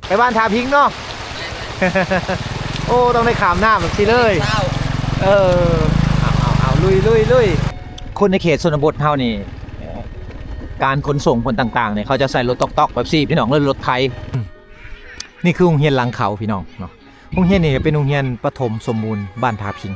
ໄປບ້ານທ່າພິງເນາະ. ໂອ້ ຕ້ອງໄດ້ຂ້າມນ້ຳແບບຊີ້ເລີຍ. ເອີ ເອົາໆໆ ລຸຍໆໆ. ຄົນໃນເຂດຊົນນະບົດເຮົານີ້ ການຂົນສົ່ງຄົນຕ່າງໆນີ້ ເຂົາຈະໃຊ້ລົດຕອກໆແບບຊີ້ພີ່ນ້ອງ ຫຼືລົດໄຖ. ນີ້ຄືໂຮງຮຽນຫຼັງເຂົາພີ່ນ້ອງເນາະ. ໂຮງຮຽນນີ້ເປັນໂຮງຮຽນປະຖົມສົມບູນບ້ານທ່າພິງ.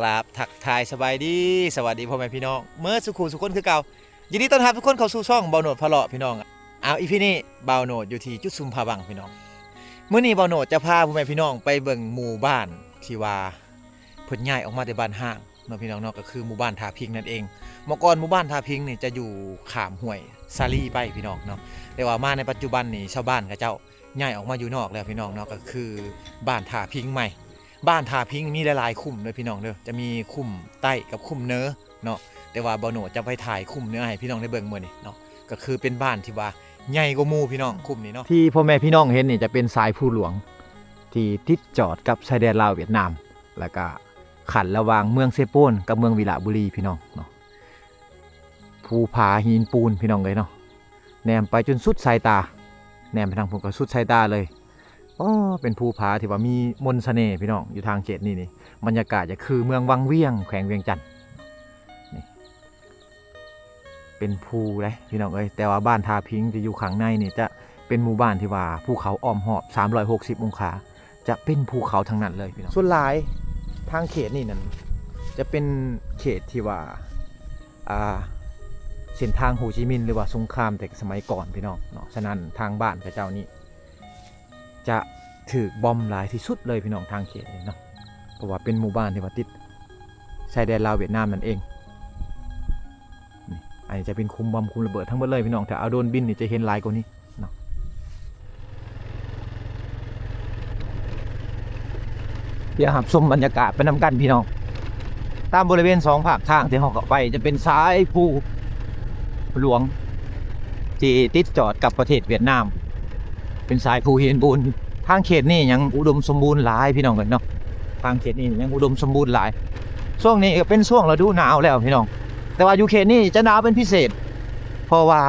ກາບທັກທາຍສະບາຍດີ ສະຫວັດດີພໍ່ແມ່ພີ່ນ້ອງເໝິດສູ່ຄູ່ສູ່ຄົນຄືເກົ່າ. ຍິນດີຕ້ອນຮັບທຸກຄົນເຂົ້າສູ່ຊ່ອງບ່າວໂນດພາເລາະພີ່ນ້ອງ. ເອົາ ອີພີນີ້ບ່າວໂນດຢູ່ທີ່ຈຸດຊຸມຜາບັ້ງພີ່ນ້ອງ. ມື້ນີ້ບ່າວໂນດຈະພາພໍ່ແມ່ພີ່ນ້ອງໄປເບິ່ງໝູ່ບ້ານທີ່ວ່າເພິ່ນຍ້າຍອອກມາແຕ່ບ້ານຮ້າງເນາະພີ່ນ້ອງເນາະ ກໍຄືໝູ່ບ້ານທ່າພິງນັ້ນເອງ. ເມື່ອກ່ອນໝູ່ບ້ານທ່າພິງນີ້ຈະຢູ່ຂ້າມຫ້ວຍສາລີໄປພີ່ນ້ອງເນາະ ແຕ່ວ່າມາໃນປັດຈຸບັນນີ້ຊາວບ້ານເຂົາເຈົ້າ ຍ້າຍອອກມາຢູ່ນອກແລ້ວພີ່ນ້ອງເນາະ ກໍຄືບ້ານທ່າພິງໃໝ່. ບ້ານທ່າພິງມີຫຼາຍໆຄຸ້ມເດີພີ່ນ້ອງເດີ ຈະມີຄຸ້ມໃຕ້ກັບຄຸ້ມເໜືອເນາະ ແຕ່ວ່າບ່າວໂນດຈະໄປຖ່າຍຄຸ້ມເໜືອໃຫ້ພີ່ນ້ອງໄດ້ເບິ່ງມື້ນີ້ເນາະ. ກໍຄືເປັນບ້ານທີ່ວ່າໃຫຍ່ກວ່າໝູ່ພີ່ນ້ອງ ຄຸ້ມນີ້ເນາະ. ທີ່ພໍ່ແມ່ພີ່ນ້ອງເຫັນນີ້ຈະເປັນສາຍພູຫຼວງ ທີ່ຕິດຈອດກັບຊາຍແດນລາວຫວຽດນາມ ແລ້ວກະຂັ້ນລະຫວ່າງເມືອງເຊໂປນກັບເມືອງວິລະບູລີພີ່ນ້ອງເນາະ. ພູຜາຫີນປູນພີ່ນ້ອງເອີຍເນາະ ແນມໄປຈົນສຸດສາຍຕາ ແນມໄປທາງພຸ້ນກໍສຸດສາຍຕາເລີຍ. ອໍ ເປັນພູຜາທີ່ວ່າມີມົນສະເໜ່ພີ່ນ້ອງ ຢູ່ທາງເຂດນີ້ນີ້ ບັນຍາກາດຈະຄືເມືອງວັງວຽງ ແຂວງວຽງຈັນ. ນີ້ເປັນພູເດ້ພີ່ນ້ອງເອີຍ ແຕ່ວ່າບ້ານທ່າພິງທີ່ຢູ່ຂ້າງໃນນີ້ຈະເປັນໝູ່ບ້ານທີ່ວ່າພູເຂົາອ້ອມຮອບສາມຮ້ອຍຫົກສິບອົງສາ ຈະເປັນພູເຂົາທັງນັ້ນເລີຍພີ່ນ້ອງ. ສ່ວນຫຼາຍທາງເຂດນີ້ນັ້ນຈະເປັນເຂດທີ່ວ່າ ອ່າ ເສັ້ນທາງໂຮຈິມິນ ຫຼືວ່າສົງຄາມແຕ່ສະໄໝກ່ອນພີ່ນ້ອງເນາະ. ສະນັ້ນທາງບ້ານເຂົາເຈົ້ານີ້ຈະຖືກບອມຫຼາຍທີ່ສຸດເລີຍພີ່ນ້ອງ ທາງເຂດນີ້ເນາະ ເພາະວ່າເປັນໝູ່ບ້ານທີ່ວ່າຕິດຊາຍແດນລາວຫວຽດນາມນັ້ນເອງ. ນີ້ ອັນນີ້ຈະເປັນຄຸ້ມບອມຄຸ້ມລະເບີດທັງໝົດເລີຍພີ່ນ້ອງ ຖ້າເອົາໂດຣນບິນນີ້ຈະເຫັນຫຼາຍກວ່ານີ້ເນາະ. ດຽວຮັບຊົມບັນຍາກາດໄປນຳກັນພີ່ນ້ອງ. ຕາມບໍລິເວນສອງພາກທາງທີ່ເຮົາເຂົ້າໄປ ຈະເປັນສາຍພູຫຼວງທີ່ຕິດຈອດກັບປະເທດຫວຽດນາມ ເປັນສາຍພູຫີນປູນ. ທາງເຂດນີ້ຍັງອຸດົມສົມບູນຫຼາຍພີ່ນ້ອງເອີຍເນາະ ທາງເຂດນີ້ຍັງອຸດົມສົມບູນຫຼາຍ. ຊ່ວງນີ້ກໍເປັນຊ່ວງລະດູໜາວແລ້ວພີ່ນ້ອງ ແຕ່ວ່າຢູ່ເຂດນີ້ຈະໜາວເປັນພິເສດ ເພາະວ່າ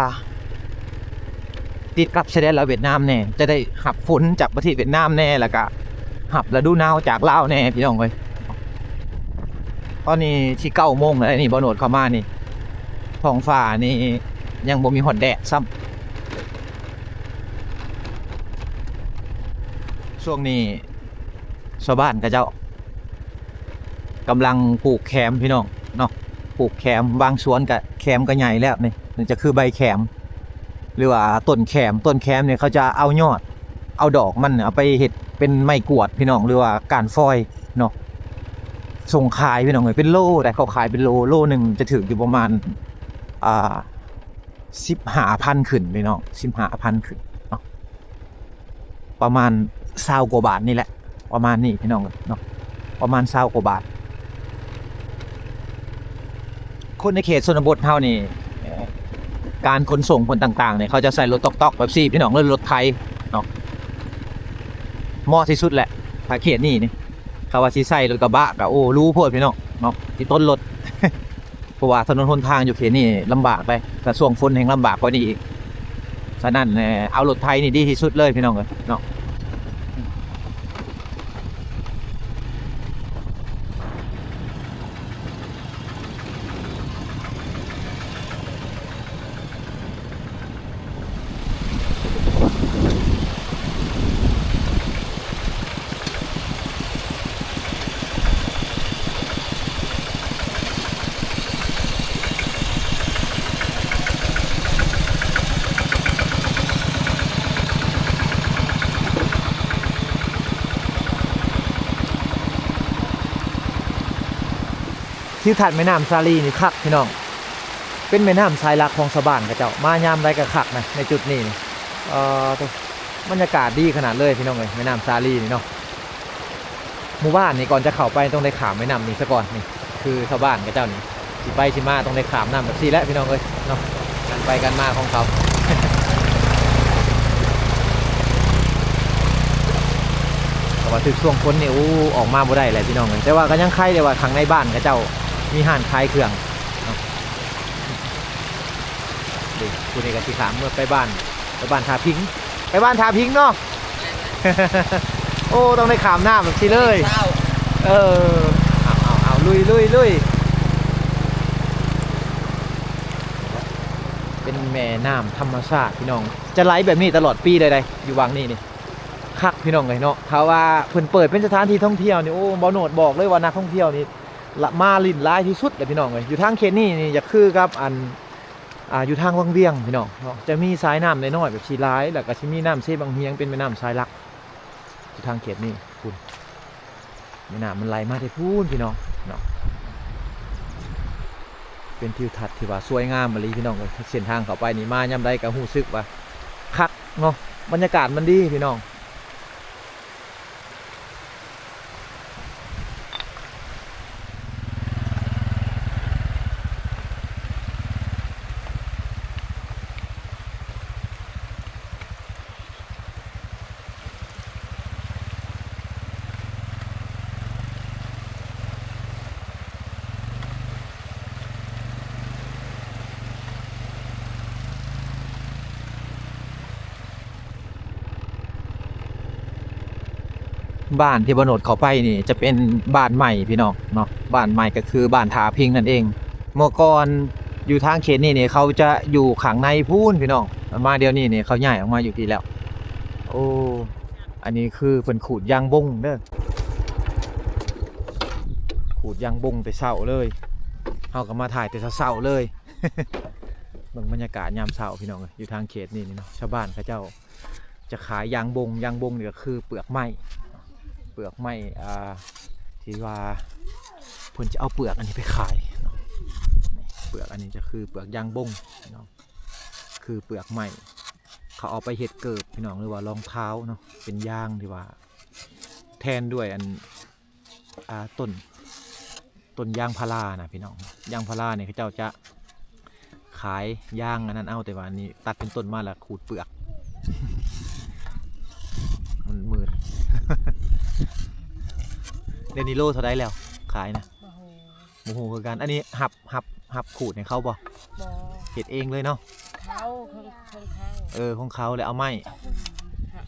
ຕິດກັບຊາຍແດນລາວຫວຽດນາມແດ່ ຈະໄດ້ຮັບຝົນຈາກປະເທດຫວຽດນາມແດ່ ແລ້ວກະຮັບລະດູໜາວຈາກລາວແດ່ພີ່ນ້ອງເອີຍ. ຕອນນີ້ຊິເກົ້າໂມງແລ້ວນີ້ ບ່າວໂນດເຂົ້າມານີ້ ທ້ອງຟ້ານີ້ຍັງບໍ່ມີຮອດແດດຊ້ຳ. ຊ່ວງນີ້ຊາວບ້ານເຂົາເຈົ້າ ກຳລັງປູກແຄມພີ່ນ້ອງເນາະ ປູກແຄມ ບາງສວນກະແຄມກະໃຫຍ່ແລ້ວນີ້ ນີ້ຈະຄືໃບແຄມ ຫຼືວ່າຕົ້ນແຄມ. ຕົ້ນແຄມນີ້ເຂົາຈະເອົາຍອດ ເອົາດອກມັນເອົາໄປເຮັດເປັນໄມ້ກວາດພີ່ນ້ອງ ຫຼືວ່າກ້ານຟອຍເນາະ ສົ່ງຂາຍພີ່ນ້ອງເອີຍ ເປັນໂລໄດ໋ ເຂົາຂາຍເປັນໂລ ໂລໜຶ່ງຈະຖືກຢູ່ປະມານ ອ່າ ສິບຫ້າພັນຂຶ້ນພີ່ນ້ອງ ສິບຫ້າພັນຂຶ້ນເນາະ ປະມານຊາວກວ່າບາດນີ້ແຫຼະ ປະມານນີ້ພີ່ນ້ອງເນາະ ປະມານຊາວກວ່າບາດ. ຄົນໃນເຂດຊົນນະບົດເຮົານີ້ ການຂົນສົ່ງຄົນຕ່າງໆນີ້ ເຂົາຈະໃຊ້ລົດຕອກໆແບບຊີ້ພີ່ນ້ອງ ຫຼືລົດໄຖເນາະ ເໝາະທີ່ສຸດແຫຼະ. ຖ້າເຂດນີ້ນີ້ ຖ້າວ່າຊິໃຊ້ລົດກະບະກະ ໂອ້ ຫຼູໂພດພີ່ນ້ອງເນາະ ຊິຕົນລົດ. ເພາະວ່າຖະໜົນຫົນທາງຢູ່ເຂດນີ້ລຳບາກເດ້ ຖ້າຊ່ວງຝົນແຮ່ງລຳບາກກວ່ານີ້ອີກ. ສະນັ້ນ ເອົາລົດໄຖນີ້ດີທີ່ສຸດເລີຍພີ່ນ້ອງເອີຍເນາະ. ທິວທັດແມ່ນ້ຳສາລີນີ້ຄັກພີ່ນ້ອງ ເປັນແມ່ນ້ຳສາຍຫຼັກຂອງຊາວບ້ານເຂົາເຈົ້າ ມາຍາມໃດກໍຄັກນະ ໃນຈຸດນີ້ນີ້ ເອີ ໂຕ ບັນຍາກາດດີຂະໜາດເລີຍພີ່ນ້ອງເອີຍ ແມ່ນ້ຳສາລີນີ້ເນາະ. ໝູ່ບ້ານນີ້ກ່ອນຈະເຂົ້າໄປຕ້ອງໄດ້ຂ້າມແມ່ນ້ຳນີ້ສາກ່ອນ. ນີ້ຄືຊາວບ້ານເຂົາເຈົ້ານີ້ ຊິໄປຊິມາຕ້ອງໄດ້ຂ້າມນ້ຳແບບຊີ້ແຫຼະພີ່ນ້ອງເອີຍເນາະ ການໄປການມາຂອງເຂົາ. ເພາະວ່າຖືກຊ່ວງຝົນນີ້ ໂອ້ ອອກມາບໍ່ໄດ້ແຫຼະພີ່ນ້ອງເອີຍ. ແຕ່ວ່າກໍຍັງໄຄແຕ່ວ່າຂ້າງໃນບ້ານເຂົາເຈົ້າມີຮ້ານຂາຍເຄື່ອງເນາະ. ນີ້ ຜູ້ນີ້ກໍຊິຂ້າມເມືອໄປບ້ານ ໄປບ້ານທ່າພິງ ໄປບ້ານທ່າພິງເນາະ. ໂອ້ ຕ້ອງໄດ້ຂ້າມນ້ຳແບບຊີ້ເລີຍ. ເອີ ເອົາໆໆ ລຸຍໆໆ ເປັນແມ່ນ້ຳທຳມະຊາດພີ່ນ້ອງ ຈະໄຫຼແບບນີ້ຕະຫຼອດປີເລີຍໃດ໋ ຢູ່ຫວ່າງນີ້ນີ້ ຄັກພີ່ນ້ອງເອີຍເນາະ. ຖ້າວ່າເພິ່ນເປີດເປັນສະຖານທີ່ທ່ອງທ່ຽວນີ້ ໂອ້ ບ່າວໂນດບອກເລີຍວ່ານັກທ່ອງທ່ຽວນີ້ ລະ ມາຫຼິ້ນຫຼາຍທີ່ສຸດແຫຼະພີ່ນ້ອງເອີຍ. ຢູ່ທາງເຂດນີ້ນີ້ຢາກຄືກັບອັນ ອ່າ ຢູ່ທາງວັງວຽງພີ່ນ້ອງເນາະ ຈະມີສາຍນ້ຳນ້ອຍໆແບບຊີ້ຫຼາຍ ແລ້ວກໍຊິມີນ້ຳເຊບັງຫຽງ ເປັນແມ່ນ້ຳສາຍຫຼັກຢູ່ທາງເຂດນີ້ພຸ້ນ. ແມ່ນ້ຳມັນໄຫຼມາແຕ່ພຸ້ນພີ່ນ້ອງເນາະ. ເປັນທິວທັດທີ່ວ່າສວຍງາມອີ່ຫຼີພີ່ນ້ອງເອີຍ. ເສັ້ນທາງເຂົ້າໄປນີ້ ມາຍາມໃດກໍຮູ້ສຶກວ່າຄັກເນາະ ບັນຍາກາດມັນດີພີ່ນ້ອງ. ບ້ານທີ່ບ່າວໂນດເຂົ້າໄປນີ້ຈະເປັນບ້ານໃໝ່ພີ່ນ້ອງເນາະ. ບ້ານໃໝ່ກໍຄືບ້ານທ່າພິງນັ້ນເອງ. ເມື່ອກ່ອນຢູ່ທາງເຂດນີ້ນີ້ ເຂົາຈະຢູ່ຂ້າງໃນພຸ້ນພີ່ນ້ອງ. ມາດຽວນີ້ນີ້ ເຂົາຍ້າຍອອກມາຢູ່ພີ້ແລ້ວ. ໂອ້ ອັນນີ້ຄືເພິ່ນຂູດຢາງບົງເດີ ຂູດຢາງບົງແຕ່ເຊົ້າເລີຍ. ເຮົາກໍມາຖ່າຍແຕ່ເຊົ້າໆເລີຍ. ເບິ່ງບັນຍາກາດຍາມເຊົ້າພີ່ນ້ອງເອີຍ ຢູ່ທາງເຂດນີ້ນີ້ເນາະ ຊາວບ້ານເຂົາເຈົ້າຈະຂາຍຢາງບົງ. ຢາງບົງນີ້ກໍຄືເປືອກໄມ້ ເປືອກໄມ້ ອ່າ ທີ່ວ່າເພິ່ນຈະເອົາເປືອກອັນນີ້ໄປຂາຍເນາະ. ນີ້ ເປືອກອັນນີ້ຈະຄືເປືອກຢາງບົງເນາະ ຄືເປືອກໄມ້ ເຂົາເອົາໄປເຮັດເກີບພີ່ນ້ອງ ຫຼືວ່າລອງເທົ້າເນາະ ເປັນຢາງທີ່ວ່າແທນດ້ວຍອັນ ອ່າ ຕົ້ນ ຕົ້ນຢາງພາລານະພີ່ນ້ອງ. ຢາງພາລານີ້ເຂົາເຈົ້າຈະຂາຍຢາງອັນນັ້ນເອົາ ແຕ່ວ່າອັນນີ້ຕັດເປັນຕົ້ນມາແລ້ວຂູດເປືອກ ມັນໝື່ນ. ດຽວນີ້ໂລເທົ່າໃດແລ້ວຂາຍນະ? ບໍ່ຮູ້ ບໍ່ຮູ້ຄືກັນ. ອັນນີ້ຮັບ ຮັບ ຮັບຂູດໃຫ້ເຂົາບໍ່? ບໍ່ ເຮັດເອງເລີຍເນາະ? ເຂົາ ຂອງ ຂອງເຂົາ. ເອີ ຂອງເຂົາ ແລ້ວເອົາໄມ້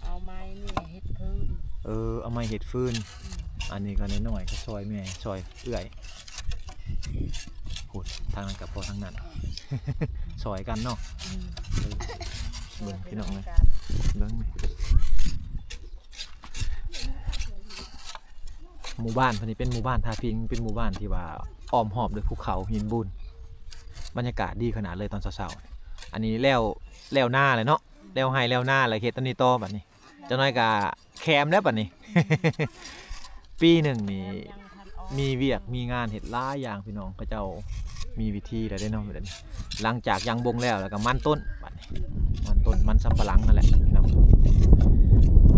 ເອົາໄມ້ນີ້ເຮັດຟືນ. ເອີ ເອົາໄມ້ເຮັດຟືນ. ອືມ ອັນນີ້ກໍນ້ອຍໆ ກໍຊ່ອຍແມ່ ຊ່ອຍເອື້ອຍ. ໂອ້ ທາງນັ້ນກໍພໍທາງນັ້ນ ຊ່ອຍກັນເນາະ. ອືມ ເອີ ເບິ່ງພີ່ນ້ອງເອີຍ ເບິ່ງ ໝູ່ບ້ານເພິ່ນນີ້ເປັນໝູ່ບ້ານທ່າພິງ ເປັນໝູ່ບ້ານທີ່ວ່າອ້ອມຮອບດ້ວຍພູເຂົາຫີນບູນ. ບັນຍາກາດດີຂະໜາດເລີຍຕອນເຊົ້າໆ. ອັນນີ້ແລ້ວ ແລ້ວນາແລ້ວເນາະ ແລ້ວໄຮ່ແລ້ວນາແລ້ວ ເຮັດອັນນີ້ຕໍ່ບັດນີ້ ຈັກໜ້ອຍກະແຄມແລ້ວບັດນີ້. ປີໜຶ່ງນີ້ມີວຽກມີງານເຮັດຫຼາຍຢ່າງພີ່ນ້ອງ ເຂົາເຈົ້າມີວິທີແລ້ວເດ້ເນາະ. ຫຼັງຈາກຢາງບົງແລ້ວ ແລ້ວກໍມັນຕົ້ນ ບັດນີ້ມັນຕົ້ນ ມັນສຳປະຫຼັງຫັ້ນແຫຼະພີ່ນ້ອງ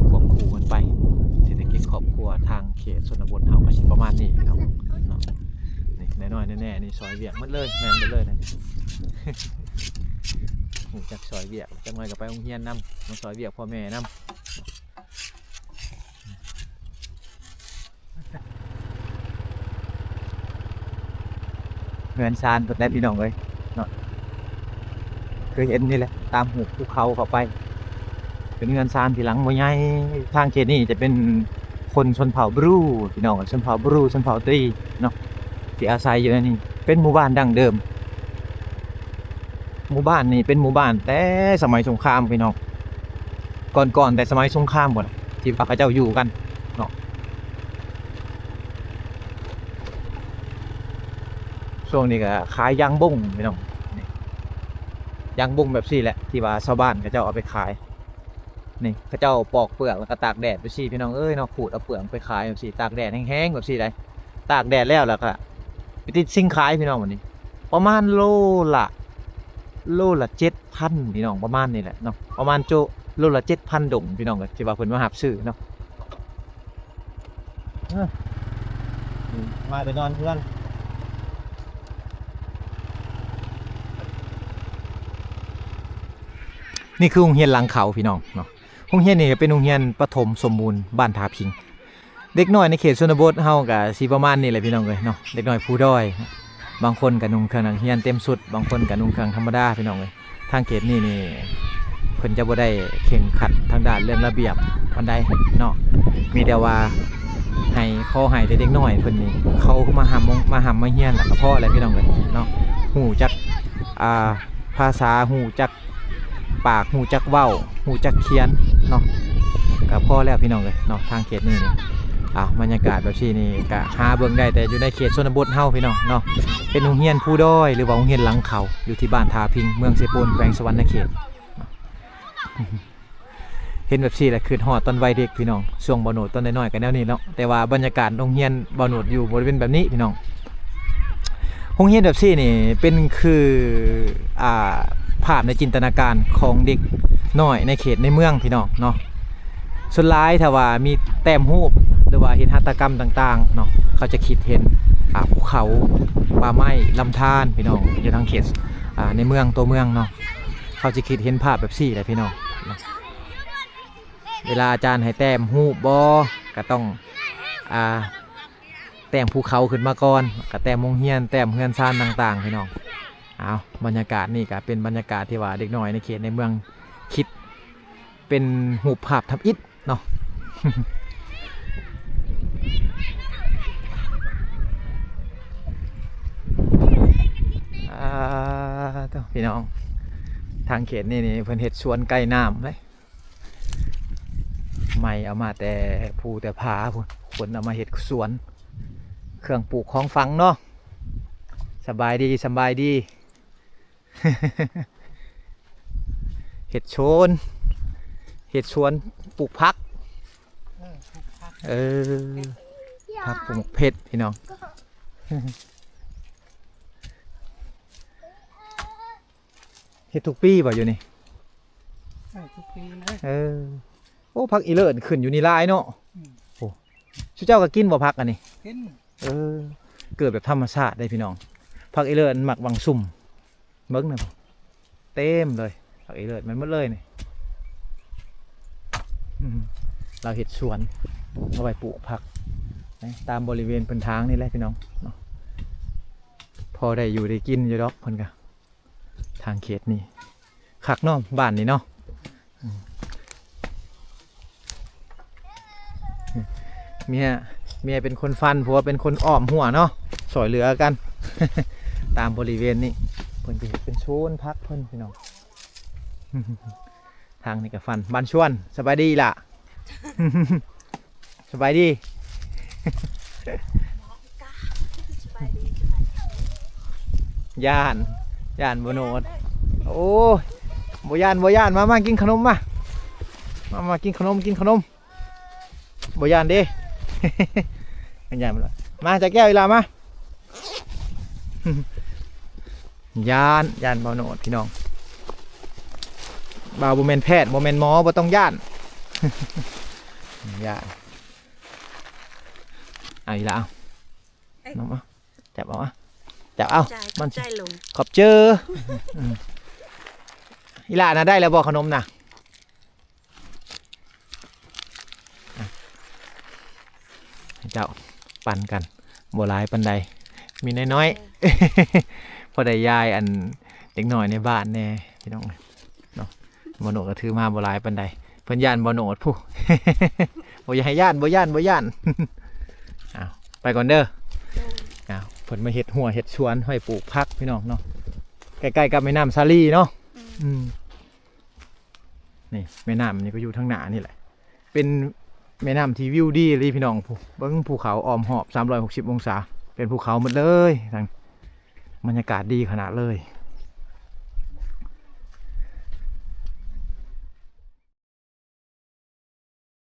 ຄວບຄູ່ກັນໄປ. ເສດຖະກິດຄອບຄົວທາງເຂດຊົນນະບົດເຮົາກໍຊິປະມານນີ້ພີ່ນ້ອງເນາະ. ນີ້ນ້ອຍໆແນ່ໆນີ້ຊ່ອຍວຽກໝົດເລີຍ ແມ່ນໝົດເລີຍນະ. ຮູ້ຈັກຊ່ອຍວຽກ ຈັກໜ້ອຍກໍໄປໂຮງຮຽນນຳ ມາຊ່ອຍວຽກພໍ່ແມ່ນຳ. ເຮືອນຊານເພິ່ນແຫຼະພີ່ນ້ອງເອີຍເນາະ ຄືເຫັນນີ້ແຫຼະ ຕາມຮູບພູເຂົາເຂົ້າໄປ ເປັນເຮືອນຊານທີ່ຫຼັງບໍ່ໃຫຍ່. ທາງເຂດນີ້ຈະເປັນຄົນຊົນເຜົ່າບຣູ ພີ່ນ້ອງເອີຍ ຊົນເຜົ່າບຣູ ຊົນເຜົ່າຕີເນາະ ທີ່ອາໄສຢູ່ໃນນີ້. ເປັນໝູ່ບ້ານດັ້ງເດີມ ໝູ່ບ້ານນີ້ເປັນໝູ່ບ້ານແຕ່ສະໄໝສົງຄາມພີ່ນ້ອງ ກ່ອນໆແຕ່ສະໄໝສົງຄາມພຸ້ນ ທີ່ວ່າເຂົາເຈົ້າຢູ່ກັນເນາະ. ຊ່ວງນີ້ກໍຂາຍຢາງບົງພີ່ນ້ອງ ນີ້ ຢາງບົງແບບຊີ້ແຫຼະ ທີ່ວ່າຊາວບ້ານເຂົາເຈົ້າເອົາໄປຂາຍ. ນີ້ເຂົາເຈົ້າປອກເປືອກແລ້ວກໍຕາກແດດແບບຊີ້ພີ່ນ້ອງເອີຍເນາະ ຂູດເອົາເປືອກໄປຂາຍແບບຊີ້ ຕາກແດດແຮງໆແບບຊີ້ໄດ໋. ຕາກແດດແລ້ວ ແລ້ວກໍໄປຕິດຊິງຂາຍພີ່ນ້ອງ. ບັດນີ້ປະມານໂລລະ ໂລລະເຈັດພັນພີ່ນ້ອງ ປະມານນີ້ແຫຼະເນາະ ປະມານໂຈະ ໂລລະເຈັດພັນດົງ ພີ່ນ້ອງເອີຍ ທີ່ວ່າເພິ່ນມາຮັບຊື້ເນາະ. ເອີ ມາແຕ່ນອນເຮືອນ. ນີ້ຄືໂຮງຮຽນຫຼັງເຂົາ ພີ່ນ້ອງເນາະ. ໂຮງຮຽນນີ້ກໍເປັນໂຮງຮຽນປະຖົມສົມບູນບ້ານທ່າພິງ. ເດັກນ້ອຍໃນເຂດຊົນນະບົດເຮົາກໍຊິປະມານນີ້ແຫຼະ ພີ່ນ້ອງເອີຍເນາະ, ເດັກນ້ອຍພູດອຍ. ບາງຄົນກໍນຸ່ງເຄື່ອງນັກຮຽນເຕັມຊຸດ, ບາງຄົນກໍນຸ່ງເຄື່ອງທຳມະດາ ພີ່ນ້ອງເອີຍ. ທາງເຂດນີ້ນີ້ ເພິ່ນຈະບໍ່ໄດ້ເຄັ່ງຄັດທາງດ້ານເລື່ອງລະບຽບປານໃດເນາະ, ມີແຕ່ວ່າໃຫ້ ຂໍໃຫ້ແຕ່ເດັກນ້ອຍເພິ່ນນີ້ ເຂົາມາຮ່ຳ ມາຮ່ຳມາຮຽນ ແລ້ວກໍພໍແລ້ວ ພີ່ນ້ອງເອີຍເນາະ. ຮູ້ຈັກ ອ່າ ພາສາ, ຮູ້ຈັກປາກ, ຮູ້ຈັກເວົ້າ, ຮູ້ຈັກຂຽນເນາະ, ກໍພໍແລ້ວ ພີ່ນ້ອງເອີຍເນາະ. ທາງເຂດນີ້ນີ້ ອ້າວ ບັນຍາກາດແບບຊີ້ນີ້ ກໍຫາເບິ່ງໄດ້ແຕ່ຢູ່ໃນເຂດຊົນນະບົດເຮົາ ພີ່ນ້ອງເນາະ. ເປັນໂຮງຮຽນພູດອຍ ຫຼືວ່າໂຮງຮຽນຫຼັງເຂົາ ຢູ່ທີ່ບ້ານທ່າພິງ ເມືອງເຊໂປນ ແຂວງສະຫວັນນະເຂດ. ເຫັນແບບຊີ້ແລ້ວຄິດຮອດຕອນວັຍເດັກ ພີ່ນ້ອງ. ຊ່ວງບ່າວໂນດຕອນນ້ອຍໆກໍແນວນີ້ເນາະ, ແຕ່ວ່າບັນຍາກາດໂຮງຮຽນບ່າວໂນດຢູ່ບໍ່ໄດ້ເປັນແບບນີ້ ພີ່ນ້ອງ. ໂຮງຮຽນແບບຊີ້ນີ້ເປັນຄື ອ່າ ພາບໃນຈິນຕະນາການຂອງເດັກນ້ອຍໃນເຂດໃນເມືອງ ພີ່ນ້ອງເນາະ. ສ່ວນຫຼາຍຖ້າວ່າມີແຕ້ມຮູບ ຫຼືວ່າເຮັດຫັດຖະກຳຕ່າງໆເນາະ, ເຂົາຈະຄິດເຫັນ ອ່າ ພູເຂົາ, ປ່າໄມ້, ລຳທານ ພີ່ນ້ອງ, ຢູ່ທາງເຂດ ອ່າ ໃນເມືອງ, ຕົວເມືອງເນາະ. ເຂົາຈະຄິດເຫັນພາບແບບຊີ້ແຫຼະ ພີ່ນ້ອງ. ເວລາອາຈານໃຫ້ແຕ້ມຮູບບໍ ກໍຕ້ອງ ອ່າ ແຕ້ມພູເຂົາຂຶ້ນມາກ່ອນ, ກໍແຕ້ມໂຮງຮຽນ, ແຕ້ມເຮືອນຊານຕ່າງໆ ພີ່ນ້ອງ. ອ້າວ ບັນຍາກາດນີ້ກໍເປັນບັນຍາກາດທີ່ວ່າເດັກນ້ອຍໃນເຂດໃນເມືອງຄິດເປັນຮູບພາບທຳອິດເນາະ. ອ່າ ໂທ້ ພີ່ນ້ອງ, ທາງເຂດນີ້ນີ້ເພິ່ນເຮັດສວນໃກ້ນ້ຳເດ້. ໄມ້ເອົາມາແຕ່ພູແຕ່ຜາພຸ້ນ, ຂົນເອົາມາເຮັດສວນ ເຄື່ອງປູກຂອງຝັງເນາະ. ສະບາຍດີ, ສະບາຍດີ. ເຮັດສວນ, ເຮັດສວນປູກຜັກ. ເອີ ປູກຜັກ. ເອີ ຜັກ ປູກໝາກເຜັດ ພີ່ນ້ອງ. ເຮັດທຸກປີບໍ່ຢູ່ນີ້? ເອີ ທຸກປີເລີຍ. ເອີ ໂອ້ ຜັກອີເລີນຂຶ້ນຢູ່ນີ້ຫຼາຍເນາະ. ອືມ ໂອ້ ຊຸເຈົ້າກໍກິນບໍ່ຜັກອັນນີ້? ກິນ. ເອີ ເກີດແບບທຳມະຊາດເດ້ ພີ່ນ້ອງ. ຜັກອີເລີນມັກວັງຊຸ່ມ ເບິ່ງນະ ເຕັມເລີຍ. ຜັກອີເລີນແມ່ນໝົດເລີຍນີ້. ອືມ ລາວເຮັດສວນເອົາໄວ້ປູກຜັກນະ ຕາມບໍລິເວນເພິ່ນທາງນີ້ແຫຼະ ພີ່ນ້ອງເນາະ. ພໍໄດ້ຢູ່ໄດ້ກິນຢູ່ດອກເພິ່ນກະ. ທາງເຂດນີ້ຄັກເນາະ ບ້ານນີ້ເນາະ. ອືມ ເມຍ ເມຍເປັນຄົນຟັນ ຜົວເປັນຄົນອ້ອມຮົ້ວເນາະ, ຊ່ອຍເຫຼືອກັນ. ຕາມບໍລິເວນນີ້ ເພິ່ນຈະເຮັດເປັນໂຊນຜັກເພິ່ນ ພີ່ນ້ອງ. ທາງນີ້ກໍຟັນ ບ້ານຊວນ. ສະບາຍດີອີ່ຫຼ້າ. ສະບາຍດີ. ສະບາຍດີ ສະບາຍດີ. ຢ້ານ ຢ້ານບໍ່ໂນດ. ໂອ້ຍ ບໍ່ຢ້ານ ບໍ່ຢ້ານ. ມາ ມາກິນຂະໜົມມາ. ມາ ມາກິນຂະໜົມ ກິນຂະໜົມ. ບໍ່ຢ້ານເດ້. ມັນຢ້ານບໍ່ລະ. ມາ ຈັກແກ້ວອີ່ຫຼ້າມາ. ຢ້ານ ຢ້ານບໍ່ໂນດ ພີ່ນ້ອງ. ບ່າວບໍ່ແມ່ນແພດ ບໍ່ແມ່ນໝໍ ບໍ່ຕ້ອງຢ້ານ. ຢ້ານ. ເອົາອີ່ຫຼ້າ ເອົາ. ເອົ້ຍ ນ້ອງເອົາ ຈັບເອົາ ຈັບເອົາ. ໃຈ ມັນ ໃຈລົງ. ຂອບເຈີ. ອືມ ອີ່ຫຼ້ານະ ໄດ້ແລ້ວບໍ່ຂະໜົມນະ? ອ່ະ ເຈົ້າ ປັນກັນ ບໍ່ຫຼາຍປານໃດ ມີນ້ອຍໆ ພໍໄດ້ຢາຍອັນເດັກນ້ອຍໃນບ້ານແດ່ ພີ່ນ້ອງເນາະ. ບໍ່ໂນດກໍຖືມາບໍ່ຫຼາຍປານໃດ ເພິ່ນຢ້ານບໍ່ໂນດພຸ້ນ. ບໍ່ຢາກໃຫ້ຢ້ານ ບໍ່ຢ້ານ ບໍ່ຢ້ານ. ອ້າວ ໄປກ່ອນເດີ. ໂດຍ. ອ້າວ ເພິ່ນມາເຮັດຮົ້ວເຮັດສວນ ໄວ້ປູກຜັກ ພີ່ນ້ອງເນາະ, ໃກ້ໆກັບແມ່ນ້ຳສາລີເນາະ. ອືມ ອືມ ນີ້ແມ່ນ້ຳນີ້ກໍຢູ່ທາງໜ້ານີ້ແຫຼະ. ເປັນແມ່ນ້ຳທີ່ວິວດີອີ່ຫຼີ ພີ່ນ້ອງ. ເບິ່ງພູເຂົາອ້ອມຮອບສາມຮ້ອຍຫົກສິບອົງສາ ເປັນພູເຂົາໝົດເລີຍ. ທາງບັນຍາກາດດີຂະໜາດເລີຍ.